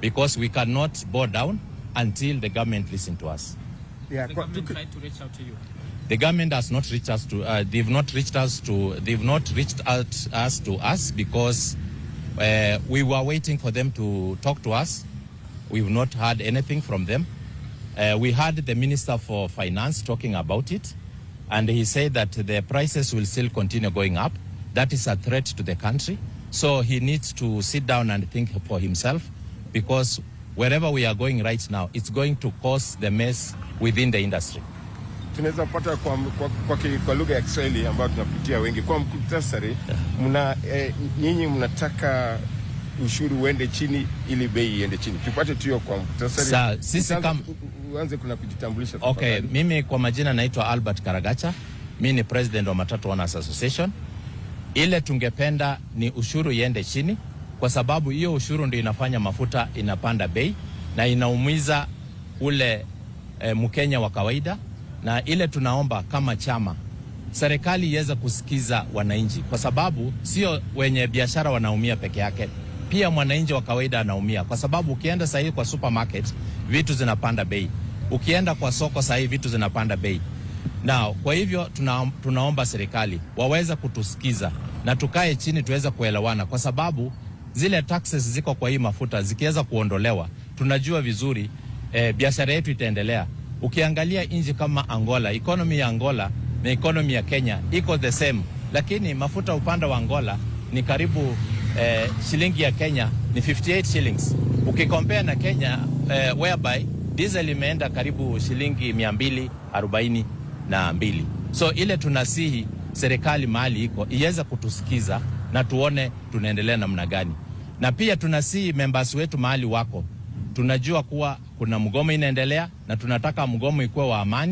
because we cannot bow down until the government listen to us. Yeah, The kwa, government tried to reach out to you. The government has not reached us to. They've not reached us to. They've not reached out us to us because we were waiting for them to talk to us. We've not heard anything from them. We had the Minister for Finance talking about it, and he said that the prices will still continue going up. That is a threat to the country. So he needs to sit down and think for himself, because wherever we are going right now, it's going to cause the mess within the industry. Tunaweza pata kwa lugha ya Kiswahili ambayo tunapitia wengi kwa muktasari, nyinyi mnataka ushuru uende chini ili bei iende chini. Tupate tu hiyo kwa muktasari. Sisi Uanze kuna kujitambulisha, Okay, tafadhali. Mimi kwa majina naitwa Albert Karagacha. Mi ni president wa Matatu Owners Association. Ile tungependa ni ushuru iende chini, kwa sababu hiyo ushuru ndio inafanya mafuta inapanda bei na inaumiza ule Mkenya wa kawaida. Na ile tunaomba kama chama, serikali iweze kusikiza wananchi, kwa sababu sio wenye biashara wanaumia peke yake, pia mwananchi wa kawaida anaumia, kwa sababu ukienda sahii kwa supermarket vitu zinapanda bei, ukienda kwa soko sahii vitu zinapanda bei. Na kwa hivyo tunaomba serikali waweze kutusikiza na tukae chini tuweze kuelewana, kwa sababu zile taxes ziko kwa hii mafuta zikiweza kuondolewa, tunajua vizuri biashara yetu itaendelea. Ukiangalia nchi kama Angola, economy ya Angola na economy ya Kenya iko the same, lakini mafuta upande wa Angola ni karibu shilingi ya Kenya ni 58 shillings ukicompare na Kenya whereby diesel imeenda karibu shilingi 242. So ile tunasihi serikali mahali iko iweze kutusikiza na tuone tunaendelea namna gani, na pia tunasihi members wetu mahali wako, tunajua kuwa kuna mgomo inaendelea na tunataka mgomo ikuwe wa amani.